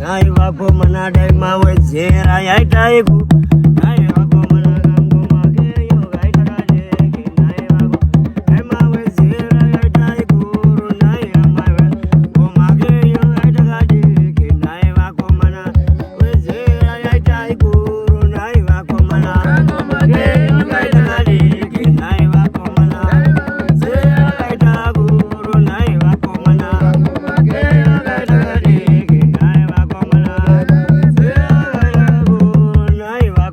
Nhai vakomana dai mawedzera yaitaiku Nhai vakomana kangoma kenyu kaita kadiki Nhai vako dai mawedzera yaitaikuru Nhai amai ngoma kenyu kaita kadiki Nhai vakomana wedzera yaitaikuru Nhai vakomana ngoma kenyu kaita kadiki Nhai vakomana wedzera yaitakuru Nhai vakomana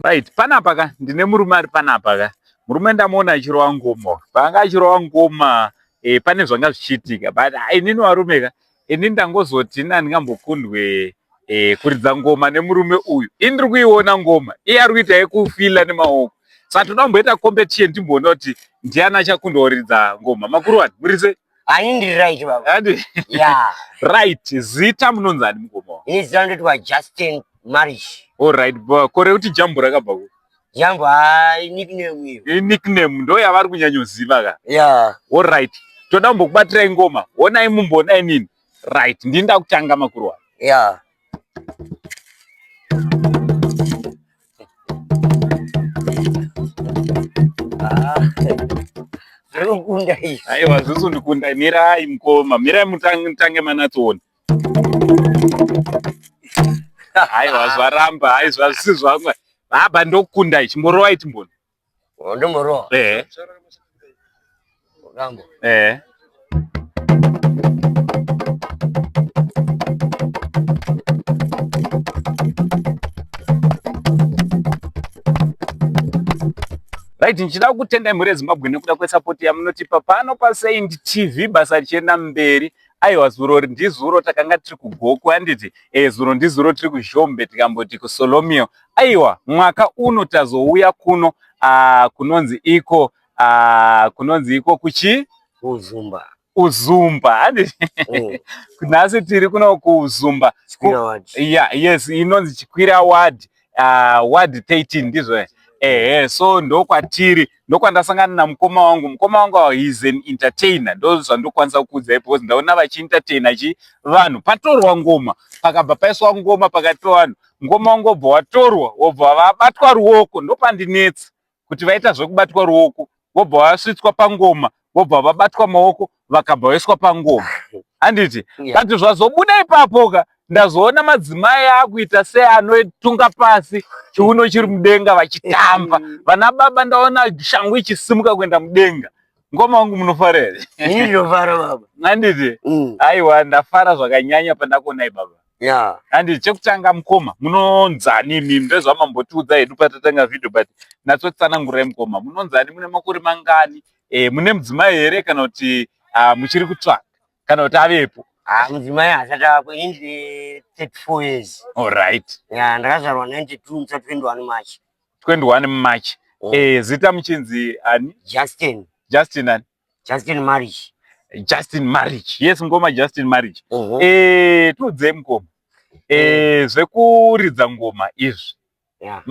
Right, panapa ka ndine murume ari panapa ka. Murume ndamuona achirova ngoma. Paanga achirova ngoma eh, pane zvanga zvichiitika. But ah, inini varume ka, ini ndangozoti ini handingambokundwe eh, kuridza ngoma nemurume uyu. Ini ndiri kuiona ngoma, iye ari kuita yekufila nemaoko. Saka toda kumboita competition timboona kuti ndiani achakundwa kuridza ngoma. Makuru wani, muri sei? Ani ndiri right baba. Andi. Yeah. Right, zita munonzani mukoma wangu? Ini zita ndotwa Justin Marish. All right, bo kore kuti jambo rakabva ku. Jambo hai nickname iyo. I nickname ndo yavari kunyanyoziva ka. Yeah. All right. Toda kumbokubatirai ngoma. Honai mumboona inini. Right, ndini ndakutanga makuru wangu. Yeah. Zvirikukunda izvi. Aiwa zvisi kundikunda. Mirai mukoma, mirai mutange manatsoona. Aiwa zvaramba, hai zvazvisi zvangu. Baba ndokukundai, chimborowai timbone. Ndomborova. Eh. Rambo. Eh. Right, ndichida kutenda mhuri yeZimbabwe nekuda kwesapoti yamunotipa pano paSaint TV basa richienda mberi. Aiwa zuro ndizuro takanga tiri kuGokwe handiti? Eh, zuro ndizuro tiri kuZhombe tikamboti kuSolomio. Aiwa mwaka uno tazouya kuno kunonzi iko kunonzi iko kuchi Uzumba. Uzumba handiti? Nhasi tiri kuno kuUzumba. Chikwira ward. Yeah, yes, inonzi Chikwira ward. Ward 13 ndizvo ehe so ndokwatiri ndokwandasangana namukoma wangu mukoma wangu is an entertainer ndozvandokwanisa kukuudzai because ndaona vachientertaina chi vanhu patorwa ngoma pakabva paiswa ngoma pakati pevanhu ngoma wangobva watorwa wobva vabatwa ruoko ndopandinetsa kuti vaita zvekubatwa ruoko vobva vasvitswa pangoma vobva vabatwa maoko vakabva vaiswa pangoma handiti Yeah. But zvazobuda ipapo ka ndazoona madzimai akuita seanotunga pasi chiuno chiri mudenga vachitamba vana baba ndaona shangu ichisimuka kuenda mudenga ngoma wangu munofara here Ini ndinofara baba. handiti Mm. aiwa ndafara zvakanyanya pandakuonai baba Yeah. Handiti chekutanga mukoma munonzani imimi ndozvamambotiudza hedu patatanga video but natsotsanangurai mukoma munonzani mune makore mangani e, mune mudzimai here kana kuti muchiri kutsvaga kana kuti avepo Ah, mudzimai asati apo ini ndine 34 years. Alright. Yeah, ndakazvarwa 92 musi wa 21 March. 21 March. Mm. Eh, zita muchinzi ani? Justin. Justin ani? Justin Marriage. Justin Marriage. Yes, ngoma Justin Marriage. Mhm. Eh, tiudzei mukoma. Eh, zvekuridza ngoma izvi. Yeah.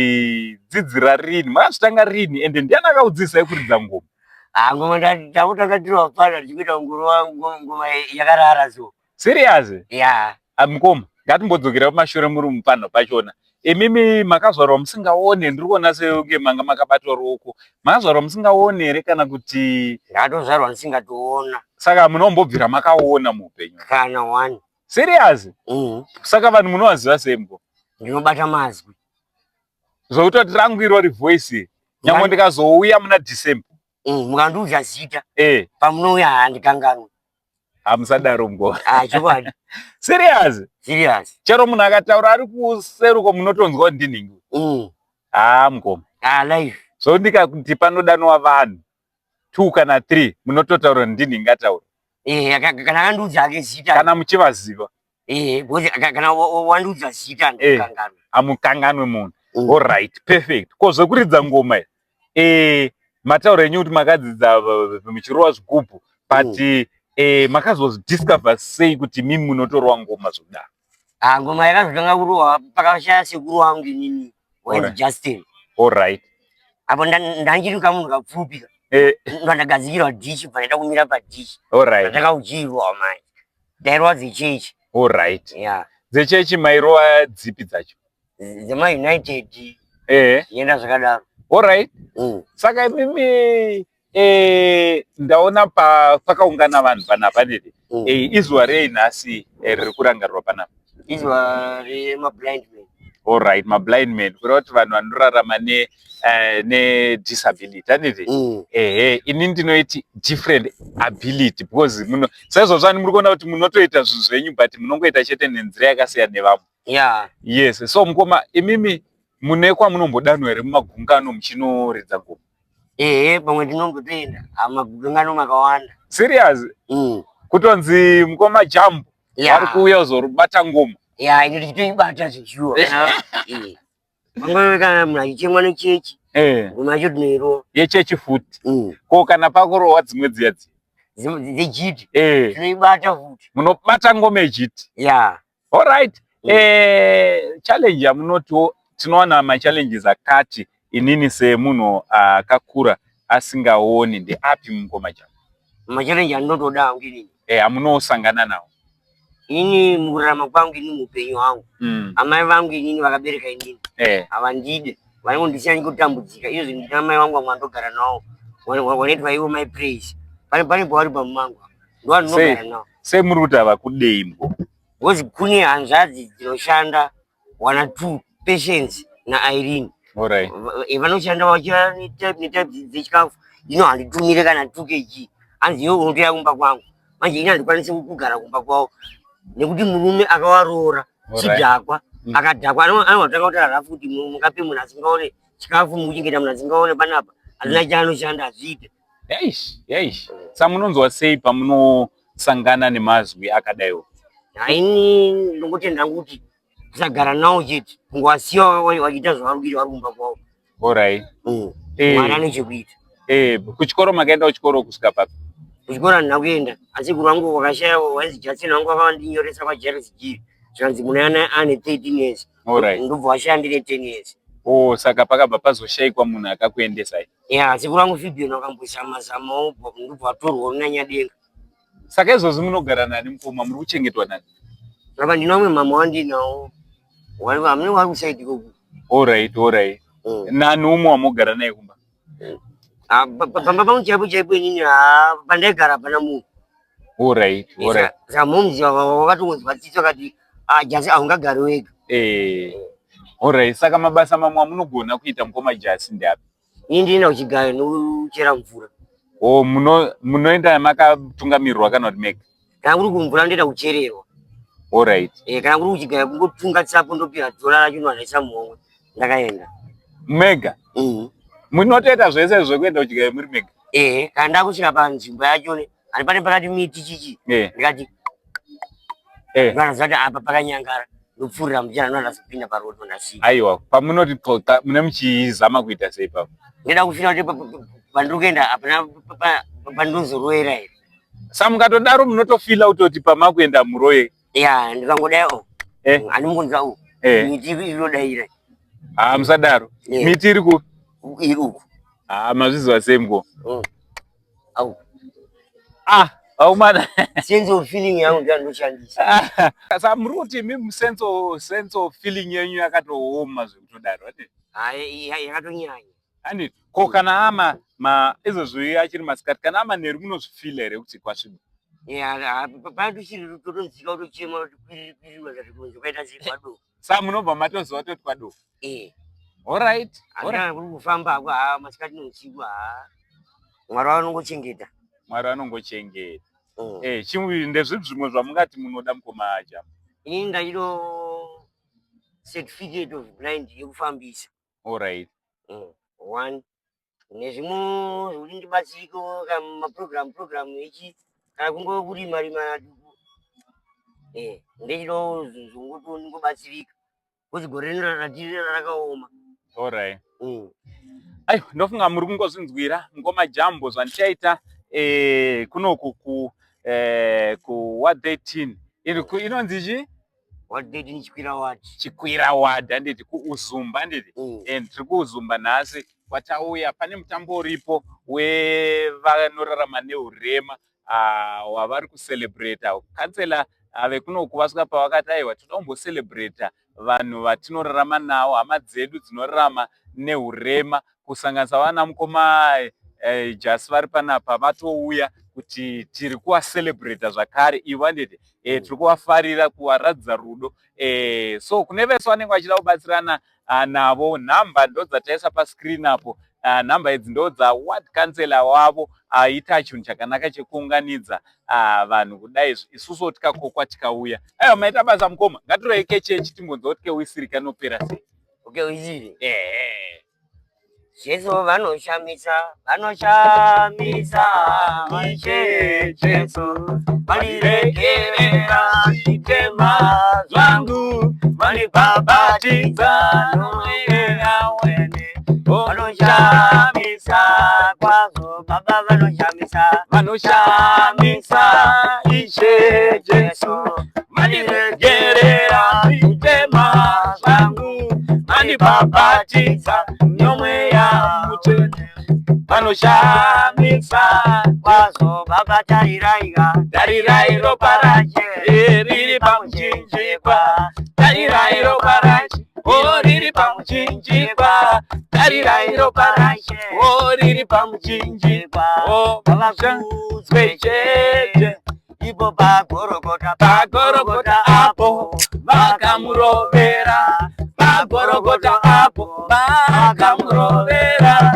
Makazvidzidzira rini? Makazvitanga rini? Ende ndiani akaudzidzisai kuridza ngoma? Ah, ngoma ndakutanga tiri vapfana tichikuita ngoma ngoma yakarara so. Serious? Yeah. Ah, mukoma, ngatimbodzokera kumashure muri mupano pachona. Imimi makazvarwa musingaone, ndiri kuona sekunge manga makabatwa ruoko. Makazvarwa musingaone here kana kuti Ndakatozvarwa ndisingatoona saka munombobvira makaona muupenyu? kana one. Serious? Mm. Saka vanhu munovaziva sei mukoma? Ndinobata mazwi. Zvekutoti rangu irori voice nyangwe ndikazouya muna December. Mukandiudza zita Eh, pamunouya handikanganwi. hamusadaro mukoma. Ah, chokwadi. Serious? Serious. Chero munhu akataura ari kuseruko munotonzwa kuti ndinhingi. Ah, mukoma. Ah, life. So ndikakuti panodanwa vanhu 2 kana 3 munototaura kuti ndinhingi ataura. Eh, kana akandiudza hake zita. Kana muchivaziva. Eh, because kana wandiudza zita handikanganwi. Hamukanganwe munhu. All right, perfect. Ko zvekuridza ngoma iyi? Eh, mataura enyu kuti makadzidza muchirova zvigubhu but eh, makazozvidiscover sei kuti mimi munotorova ngoma zvekudaro? Ah, ngoma yakazotanga kurohwa pakashaya sekuru wangu inini wainzi Alright. Justin. All right. Apo ndanchiri kamunhu kapfupi ka. Ndandagadzikirwa dhishi bva ndaita kumira padhishi. All right. Ndatanga kuchiirwa manje. Ndairwa dzechechi. All right. Yeah. Dzechechi mairova dzipi dzacho? DzemaUnited. Zvienda zvakadaro. Alright. Saka imimi, ndaona pakaungana vanhu panapa, nditi izuva rei nhasi riri kurangarirwa panapa? Izuva remablind man. Alright, mablind man, kureva kuti vanhu vanorarama nedisability, handiti? Mm. Ehe, ini ndinoiti different ability, because muno saizvozvo ani muri kuona kuti munotoita zvinhu zvenyu, but munongoita chete nenzira yakasiyana nevamwe. Yes. So mukoma, imimi mune kwamunombodanwa here mumagungano muchinoridza ngoma? Ehe, pamwe tinombotoenda magungano makawanda. Serious? Mm. Kutonzi mukoma Jambo vari kuuya kuzorubata ngoma? Ya, ino tichitoibata zveshuwa. Pamwe kana munhu achichemwa nechechi, ngoma yacho tinoirova. Yechechi futi? Ko kana pakurohwa dzimwe dziya dziya? Dzejiti tinoibata futi. Munobata ngoma yejiti? Ya. Alright. Challenge yamunotiwo, tinowana machallenges akati, inini semunhu akakura asingaoni, ndeapi, mukoma Jambo? Machallenges andinotoda hangu inini, Amunosangana nawo? Inini mukurarama kwangu, inini muupenyu hwangu, amai vangu inini vakabereka inini havandide, vaingondisiya ndikotambudzika. Izvozvi ndina mai vangu vamwe vandogara navo, wanoitwa ivo Mai Praise. Pane pavari pamumangu, ndovaninogara navo. Sei muri kuti havakudei, mbo? Because kune hanzvadzi dzinoshanda, wana two, Patience naIrene. Vanoshanda vachiva netype netype dzechikafu. Ino handitumire kana 2 kg, hanzi iwe unotoya kumba kwangu. Manje ini handikwanisi kugara kumba kwavo nekuti murume akawaroora chidhakwa. Akadhakwa, anotanga kutaura rafu kuti mungape munhu asingaone chikafu, mukuchengeta munhu asingaone panapa, hazina chaanoshanda, hazviite. Eish, eish. Sa munonzwa sei pamunosangana nemazwi akadaiwo? Haini, ndongotenda kuti kusagara nawo chete, kungowasiya wachiita zvavari kuita vari kumba kwavo. Mwana nechekuita. Kuchikoro, makaenda kuchikoro kusvika papi? Kuchikoro handina kuenda, asi guru vangu wakashaya, wainzi Jackson vangu, vakandinyoresa kwaJairus G, zvikanzi munhu ane 13 years. Ndobva washaya ndine 10 years. Oh, saka pakabva pazoshayikwa munhu akakuendesai? Ya, sekuru vangu Fibion vakambozama zamawo, ndobva vatorwa nanyadenga. Saka izvozvi munogara nani, mukoma? Muri kuchengetwa nani? Apa ndina vamwe mama wandinawo, hamune vari kusaidi ikoku. Alright. Nani umwe wamugara naye kumba? Ah, pamba pangu chaipo chaipo inini, haa, pandaigara hapana munhu. Saka momzi wakatongonzwa tsitsi, vakati, "Ah, Jasi, haungagari wega." Alright, saka mabasa mamwe amunogona kuita, mukoma Jasi, ndeapi? Ini ndinoenda kuchigayo nokuchera mvura. O, munoenda makatungamirirwa kana kuti mega? Kana kuri kumvura ndoenda kuchererwa. Kana kuri kuchigayo kungotunga tsapo, ndopiwa dhora racho, ndohandaisa muhomwe, ndakaenda. Mega? Mhm. Munotoita zvese zvekuenda kuchigayo muri mega? Ehe, kana ndakusvika panzvimbo yacho hani pane pakati miti chichi, ndikati ndanoziva kuti apa pakanyangara, ndopfuurira muchana, ndondazopinda paroad, ndasvika. Aiwa, pamunoti qoqa, mune muchizama kuita sei papo? Ndoda kufira kuti pandiri kuenda hapana pandinozoroera here. Sa mukatodaro munotofila kutoti pamakuenda muroye? Ya, ndikangodai o handimukunzwa u miti inodaira. Ha, musadaro. Miti iri kupi? Iri uku. Ha, mazviziva sei, mukoma? Au. Ah, aumana. Sense of feeling yangu ndiyo andoshandisa. Sa muri kuti imi sense of feeling yenyu yakatooma zvekutodaro, ati? Hai, yakatonyanya. Handiti ko kana ama ma izvozvi achiri masikati, kana amanheru, munozvifila here kuti kwasviba? Patuchiri totonzika kutochema kuti kwiriri kwiriri, zvati kunze kwaita sei, kwadoka. Sa munobva matoziva toti kwadoka? Eh. Alright. Kana kuri kufamba hako, haa, masikati neusiku, haa, Mwari vanongochengeta. Mwari vanongochengeta. Chimwe, ndezvipi zvimwe zvamungati munoda, mukoma Jamba? Inini ndachito certificate of blind yekufambisa. One nezvimwe zvekuti ndibatsirikewo maprogram program echi, kana kungo kurima rima, ndechidawo zvongoto ndingobatsirika, because gore rino ratiri rakaoma. Aiwa, ndofunga muri kungozvinzwira, mukoma Jambo. Zvandichaita, kunoku ku ward 13 iri inonzi chi? Ward 13, Chikwira ward. Chikwira ward, handiti? KuUzumba, handiti? And tiri kuUzumba nhasi kwatauya, pane mutambo uripo wevanorarama neurema, wavari kucelebrata. Kansela Vekunoku vasvika pavakati, aiwa, toda kumbocelebrata vanhu vatinorarama navo, hama dzedu dzinorarama neurema, kusanganisa vana mukoma Jasi vari panapa. Vatouya kuti tiri kuvacelebrata zvakare ivo, handiti? Tiri kuvafarira, kuvaratidza rudo. So kune vese vanenge vachida kubatsirana navo, nhamba ndo dzataisa pascreen apo. Nhamba idzi ndo dzaward councillor wavo, aita chinhu chakanaka chekuunganidza vanhu kudai. Isusu tikakokwa, tikauya. Aiwa, maita basa mukoma. Ngatiroike kechechi, timbonzwa kuti kewisiri kanopera sei. Kewisiri? Ehe. Jesu vanoshamisa, vanoshamisa, Ishe Jesu vaniregerera zvitema zvangu, vanibhabhatidza nomweya wene. Vanoshamisa kwazvo Baba, vanoshamisa. Vanoshamisa Ishe Jesu, vaniregerera zvitema zvangu, vanibhabhatidza nomweya mutsvene. Vanoshamisa kwazvo Baba. Tariraiga, tarirai ropa rache riri pamuchinjikwa. Tarirai ropa rache, o, riri pamuchinjikwa. Tarirai ropa rache, o, riri pamuchinjikwa. O, Ngavakudzwe chete. Ipo pagorogota. Pagorogota apo vakamurovera, pagorogota apo vakamurovera.